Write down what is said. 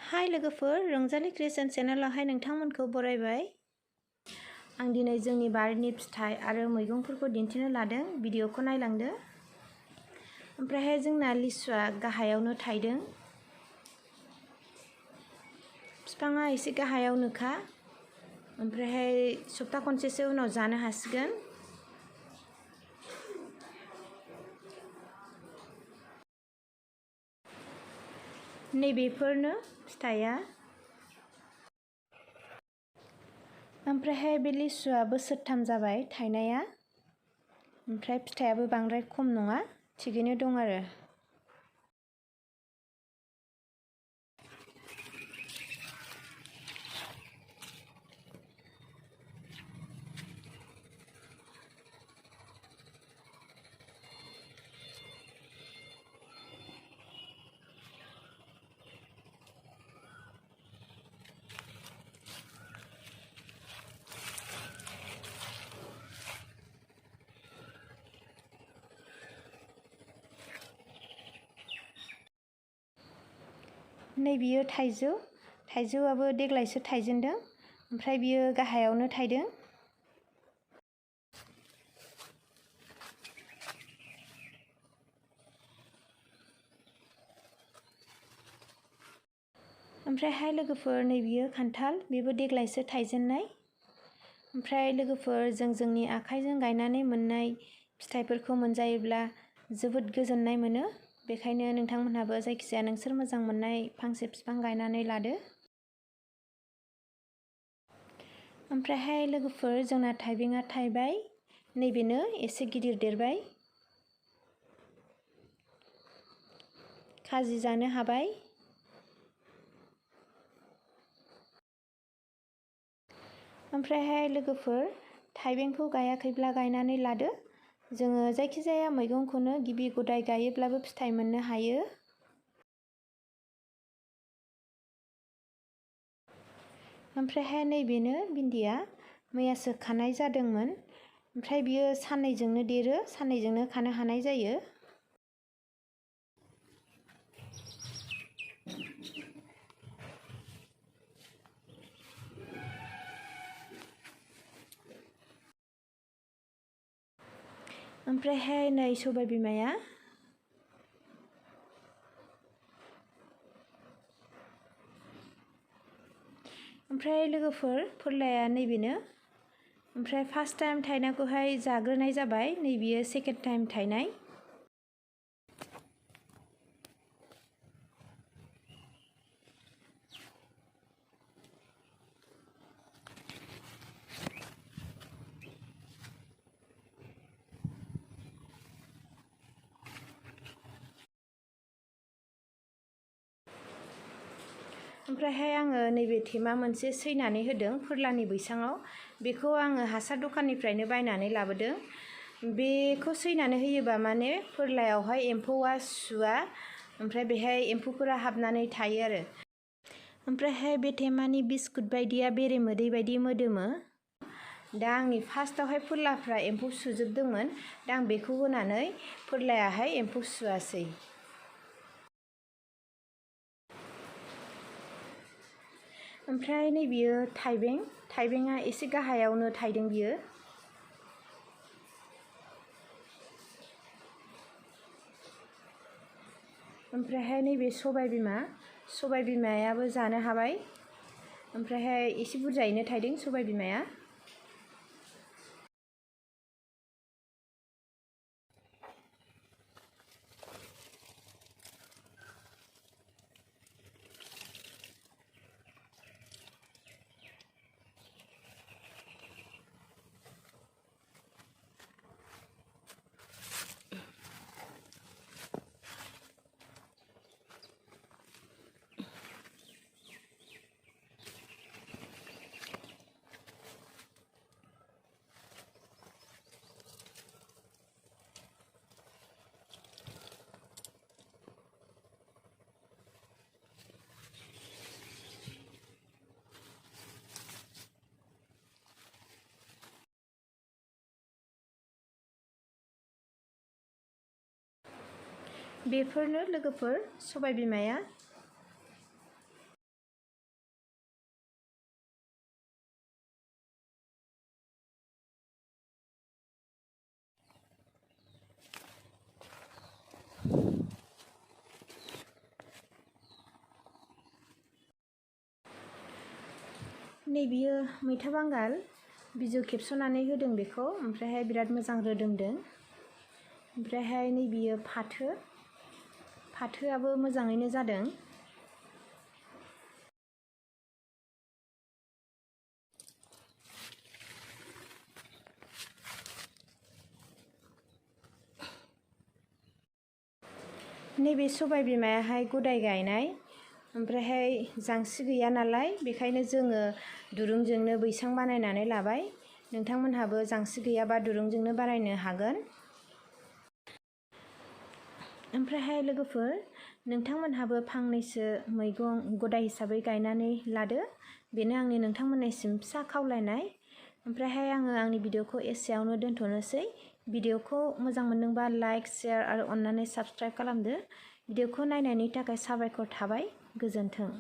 हाय लोगोफोर, रंजालि क्रिएशन चेनेलावहाय नोंथांमोनखौ बरायबाय। आं दिनै जोंनि बारिनि फिथाइ आरो मैगंफोरखौ दिन्थिनो लादों। भिडिअखौ नायलांदो। ओमफ्रायहाय जोंना लिसुआ गाहायावनो थायदों। बिफाङा एसे गाहायावनोखा। ओमफ्रायहाय सप्ता खनसेसो उनाव जानो हासिगोन। नैबेफोरनो फिथाइया। ओमफ्रायहाय बे लिसुआ बोसोरथाम जाबाय थायनाया। ओमफ्राय फिथाइयाबो बांद्राय खम नङा, थिगैनो दं आरो। नै बियो थाइजौ। थाइजौआबो देग्लायसो थाइजेनदों। ओमफ्राय बियो गाहायावनो थायदों। ओमफ्रायहाय लोगोफोर, नै बियो खान्थाल। बेबो देग्लायसो थायजेननाय। ओमफ्राय लोगोफोर, जों जोंनि आखाइजों गायनानै मोननाय फिथाइफोरखौ मोनजायोब्ला जोबोद गोजोननाय मोनो। बेखायनो नोंथांमोनहाबो जायखिजाया नोंसोर मोजां मोननाय फांसे बिफां गायनानै लादो। ओमफ्रायहाय लोगोफोर, जोंना थाइबेंआ थायबाय। नैबेनो एसे गिदिर देरबाय। खाजि जानो हाबाय। ओमफ्रायहाय लोगोफोर, थाइबेंखौ गायाखैब्ला गायनानै लादो। जोङो जायखिजाया मैगंखौनो गिबि गदाय गायोब्लाबो फिथाइ मोननो हायो। ओमफ्रायहाय नैबेनो भिन्दिया। मैयासो खानाय जादोंमोन। ओमफ्राय बियो साननैजोंनो देरो, साननैजोंनो खानो हानाय जायो। ओमफ्रायहाय नै सबाय बिमाया। ओमफ्राय लोगोफोर, फोरलाया नैबेनो। ओमफ्राय फार्स्ट टाइम थायनायखौहाय जाग्रोनाय जाबाय। नै बियो सेकेन्ड टाइम थायनाय। ओमफ्रायहाय आङो नैबे थेमा मोनसे सैनानै होदों फोरलानि बैसाङाव। बेखौ आङो हासार दखाननिफ्रायनो बायनानै लाबोदों। बेखौ सैनानै होयोबा माने फोरलायावहाय एम्फौआ सुआ। ओमफ्राय बेहाय एम्फौफोरा हाबनानै थायो आरो। ओमफ्रायहाय बे थेमानि बिस्कुट बायदिया बेरे मोदै बायदि मोदोमो। दा आंनि फार्स्टआवहाय फोरलाफ्रा एम्फौ सुजोबदोंमोन। दा आं बेखौ होनानै फोरलायाहाय एम्फौ सुआसै। ओमफ्राय नै बियो थाइबें। थाइबेंआ एसे गाहायावनो थायदों बियो। ओमफ्रायहाय नैबे सबाय बिमा। सबाय बिमायाबो जानो हाबाय। ओमफ्रायहाय एसे बुरजायैनो थायदों सबाय बिमाया। बेफोरनो लोगोफोर सबाय बिमाया। नैबेयो मैथा बांगाल बिजौ खेबस'नानै होदों बेखौ, ओमफ्रायहाय बिराद मोजां रोदोमदों। ओमफ्रायहाय नैबेयो फाथोआबो मोजाङैनो जादों। नैबे सबाय बिमायाहाय गदाय गायनाय, ओमफ्रायहाय जांसि गैया नालाय बेखायनो जोङो दुरुंजोंनो बैसां बानायनानै लाबाय। नोंथांमोनहाबो जांसि गैयाबा दुरुंजोंनो बानायनो हागोन। ओमफ्रायहाय लोगोफोर, नोंथांमोनहाबो फांनैसो मैगं गदाय हिसाबै गायनानै लादो। बेनो आंनि नोंथांमोननिसिम फिसा खावलायनाय। ओमफ्रायहाय आङो आंनि भिडिअखौ एसेयावनो दोनथ'नोसै। भिडिअखौ मोजां मोनदोंबा लाइक, शेयार आरो अन्नानै साबस्क्राइब खालामदो। भिडिअखौ नायनायनि थाखाय साबायखर थाबाय। गोजोन्थों।